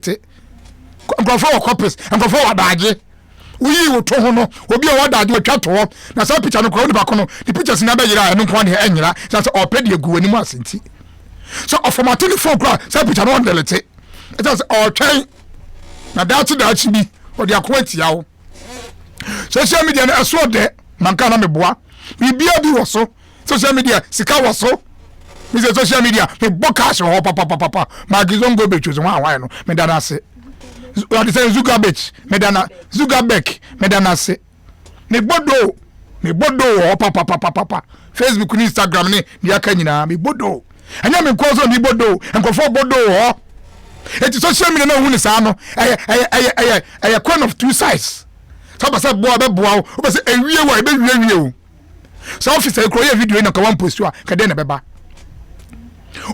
Te nkurɔfoɔ wɔ copies, nkurɔfoɔ wɔ adagye. Woyii wo to ho no, obi a ɔwɔ adagye watwa to hɔ. Na saa picture no koraa, onipa ko no, ne pictures nyinaa bɛyera a ɛno nko ara deɛ ɛnyera. Ɛsiane sɛ ɔpɛ deɛ gu w'anim ase nti. Sɛ ɔfɔmate ne phone koraa, saa picture no ɔndelete. Ɛsiane sɛ ɔretwɛn na daakye daakye bi ɔde ako atia wo. Social media no ɛso ɔdɛ, manka na meboa. Biribiara bi wɔ so. Social media sika wɔ so. Me sɛ social media mebɔ cash wɔ hɔ papapapa. Mark Zongo betwo so hwan hwan no meda no ase. Ɔde sɛ Zuckerberg meda na Zuckerberg meda no ase. Mebɔ do mebɔ do wɔ hɔ papapapapa. Facebook ne Instagram ne deɛ aka nyinaa mebɔ do. Ɛnyɛ me nkoa so na mebɔ do, nkurɔfoɔ bɔ do wɔ hɔ. Eti social media na ohun ne saa no ɛyɛ ɛyɛ ɛyɛ ɛyɛ ɛyɛ coin of two sides. Sɛ wopɛ sɛ boa bɛboa wo, wopɛ sɛ ewie wo a ebewie wie wo. Sɛ officer yi kura ɔyɛ video yi na nka wɔn post a nka dɛn na ɛbɛba?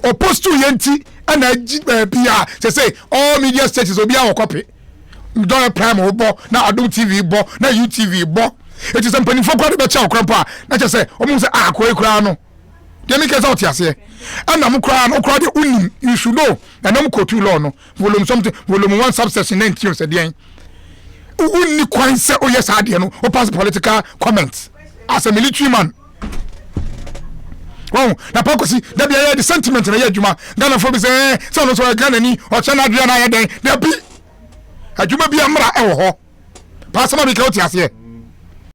Ɔpost yɛ nti ɛna agyi baabi a sɛ sɛ all media stations obi a wɔ kɔpe. Dɔn Prime bɔ na Adom TV bɔ na UTV bɔ. Eti sɛ mpanimfoɔ koraa de bɛkyɛ wo koraa mpo a na kyerɛ sɛ wɔn sɛ ah akoa yi koraa no. Deɛ mi kɛ sɛ ɔte aseɛ. Ɛna mo koraa no koraa deɛ wonim, you should know. Ɛna mo kɔtu law no volume something, volume 1 subsection 19 sɛ deɛn. Wonni kwan sɛ woyɛ saa adeɛ no, wo pass political comment as a military man. Wɔn na pa kɔsi dabi ɛyɛ de sentiment na ɛyɛ adwuma. Ghanafoɔ bi sɛ ɛɛ sɛ ɔno nso ɔyɛ Ghanani ɔkyɛ n'adwene na ayɛ dɛn. Dabi, adwuma bi amra ɛwɔ hɔ. Paasɛm a mi ka wote aseɛ.